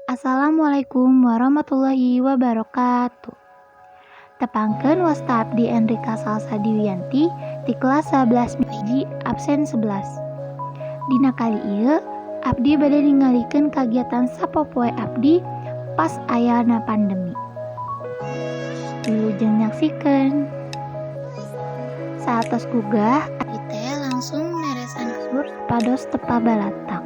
Assalamualaikum warahmatullahi wabarakatuh. Tepangkeun wasta abdi Enrika Salsa Diwiyanti ti kelas 11 hiji absen 11. Dina kali ieu abdi bade ningalikeun kagiatan sapopoe abdi pas ayana pandemi. Wilujeng nyaksikeun. Saatos gugah abdi teh langsung meresan kasur supados teu pabalatak.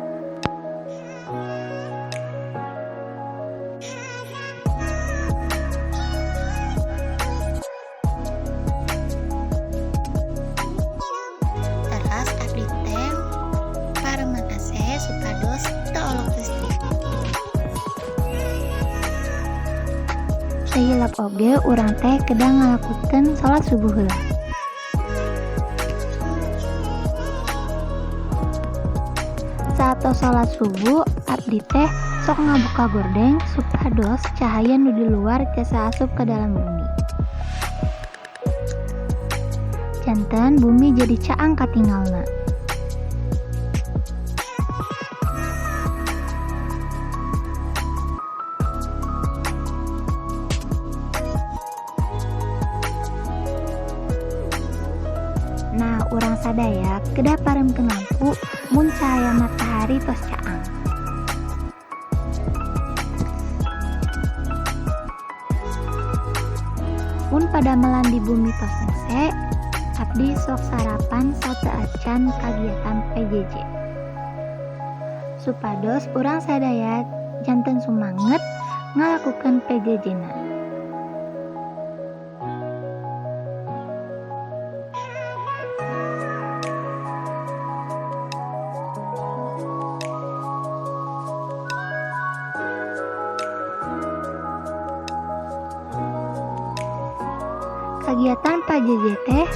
Teras abdi teh pareuman AC supados teu olok listrik. Teu hilap oge urang teh kedah ngalakukeun salat subuh heula. Saatos salat subuh abdi teh sok ngabuka gordeng supados cahaya nu di luar tiasa asup ka dalam bumi. Janten bumi jadi caang katingalna. Nah, urang sadaya kedah pareumkeun lampu mun cahaya matahari tos caang. Mun padamelan di bumi tos rengse, abdi sok sarapan sateuacan kagiatan PJJ. Supados urang sadaya janten sumanget ngalakukeun PJJ-na. Kagiatan PJJ teh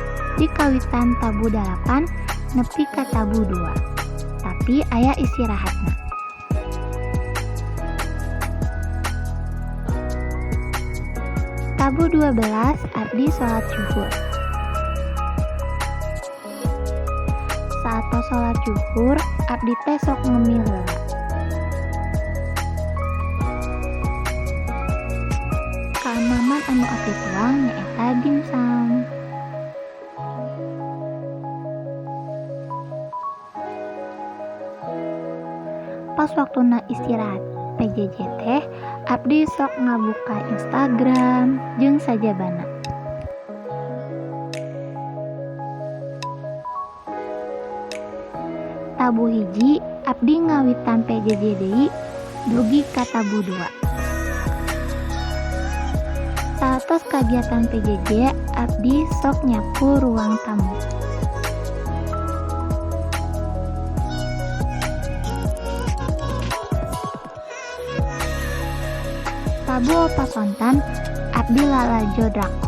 dikawitan tabuh 8 nepi ka tabuh 2, tapi aya istirahatna. Tabuh 12 abdi salat zuhur. Saatos salat zuhur abdi teh sok ngemil heula. Kaamaman anu abdi tuang nyaeta dimsum. Pas waktuna istirahat PJJ teh abdi sok ngabuka Instagram jeung sajabana. Tabuh 1 abdi ngawitan PJJ deui dugi ka tabuh 2. Saatos kagiatan PJJ abdi sok nyapu ruang tamu. Tabuh 4 sonten abdi lalajo drakor.